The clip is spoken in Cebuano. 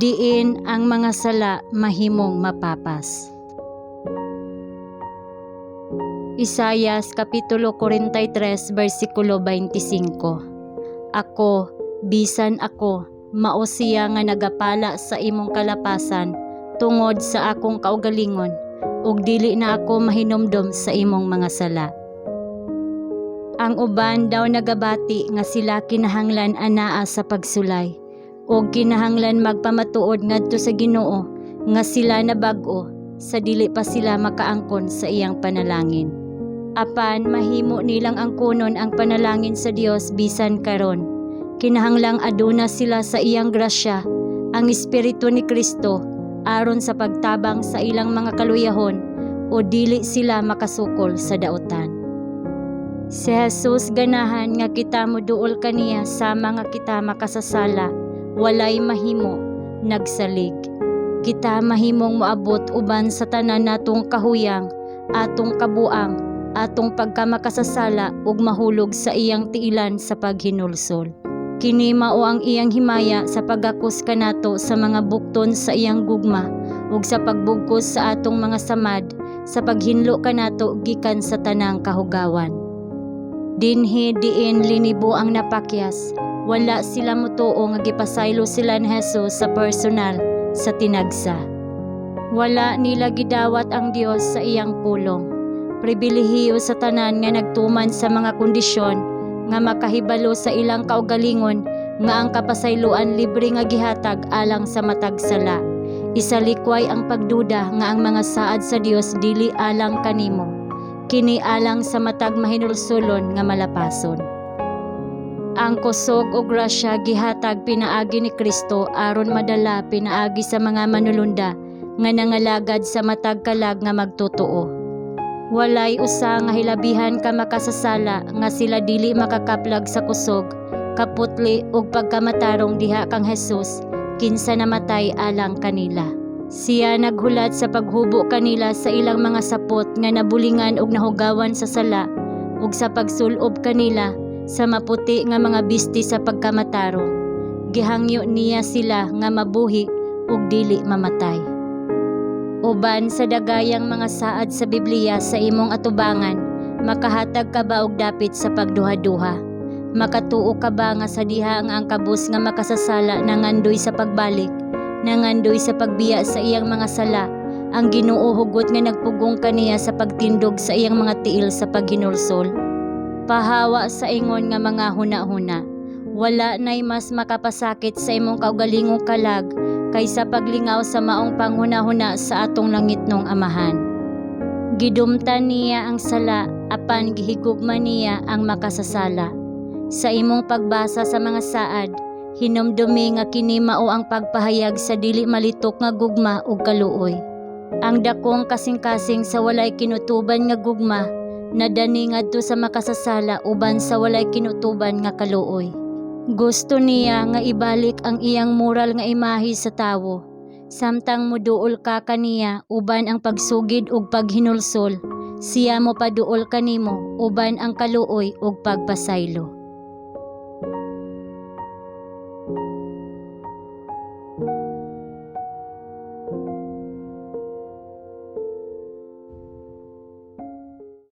Diin ang mga sala mahimong mapapas. Isayas Kapitulo 43 versikulo 25. Ako, bisan ako, mao siya nga nagapala sa imong kalapasan tungod sa akong kaugalingon ug dili na ako mahinumdom sa imong mga sala. Ang uban daw nagabati nga sila kinahanglan anaa sa pagsulay ug kinahanglan magpamatuod ngadto sa Ginoo nga sila nabag-o sa dili pa sila makaangkon sa iyang panalangin. Apan mahimo nilang angkonon ang panalangin sa Dios bisan karon. Kinahanglang aduna sila sa iyang grasya, ang espiritu ni Kristo, aron sa pagtabang sa ilang mga kaluyahon o dili sila makasukol sa dautan. Si Jesus ganahan nga kita moduol kaniya sama nga kita makasasala, walay mahimo, nagsalig. Kita mahimong moabot uban sa tanan natong kahuyang, atong kabuang, atong pagkamakasasala ug mahulog sa iyang tiilan sa paghinulsol. Kini mao ang iyang himaya sa paggakos kanato sa mga bukton sa iyang gugma ug sa pagbugkos sa atong mga samad sa paghinlo kanato gikan sa tanang kahugawan. Dinhi diin linibo ang napakyas, wala sila motuo nga gipasaylo sila ni Jesus sa personal sa tinagsa. Wala nila gidawat ang Dios sa iyang pulong. Pribilehiyo sa tanan nga nagtuman sa mga kondisyon nga makahibalo sa ilang kaugalingon nga ang kapasayloan libre nga gihatag alang sa matag sala. Isalikway ang pagduda nga ang mga saad sa Dios dili alang kanimo. Kini alang sa matag mahinulsolon nga malapason. Ang kusog o grasya gihatag pinaagi ni Kristo aron madala pinaagi sa mga manulunda nga nangalagad sa matag kalag nga magtotoo. Walay usa nga hilabihan ka makasasala nga sila dili makakaplag sa kusog, kaputli ug pagkamatarong diha kang Jesus kinsa namatay alang kanila. Siya naghulat sa paghubo kanila sa ilang mga sapot nga nabulingan og nahugawan sa sala ug sa pagsulob kanila sa maputi nga mga bisti sa pagkamatarong. Gihangyo niya sila nga mabuhi ug dili mamatay. Uban sa dagayang mga saad sa Biblia sa imong atubangan, makahatag ka ba og dapit sa pagduha-duha? Makatuo ka ba nga sa diha nga ang kabus nga makasasala nangandoy sa pagbalik, nangandoy sa pagbiya sa iyang mga sala, ang Ginoo hugot nga nagpugong kaniya sa pagtindog sa iyang mga tiil sa paghinulsol? Pahawa sa ingon nga mga huna-huna. Wala nay mas makapasakit sa imong kaugalingong kalag kaysa paglingaw sa maong panghuna-huna sa atong langitnong Amahan. Gidumtan niya ang sala apan gihigugma niya ang makasasala. Sa imong pagbasa sa mga saad, hinumdumi nga kini mao ang pagpahayag sa dili malitok nga gugma ug kaluoy. Ang dakong kasing-kasing sa walay kinutuban nga gugma nadani ngadto sa makasasala uban sa walay kinutuban nga kaluoy. Gusto niya nga ibalik ang iyang moral nga imahe sa tawo. Samtang moduol ka kaniya uban ang pagsugid ug paghinulsol, siya mopaduol kanimo uban ang kaluoy ug pagpasaylo.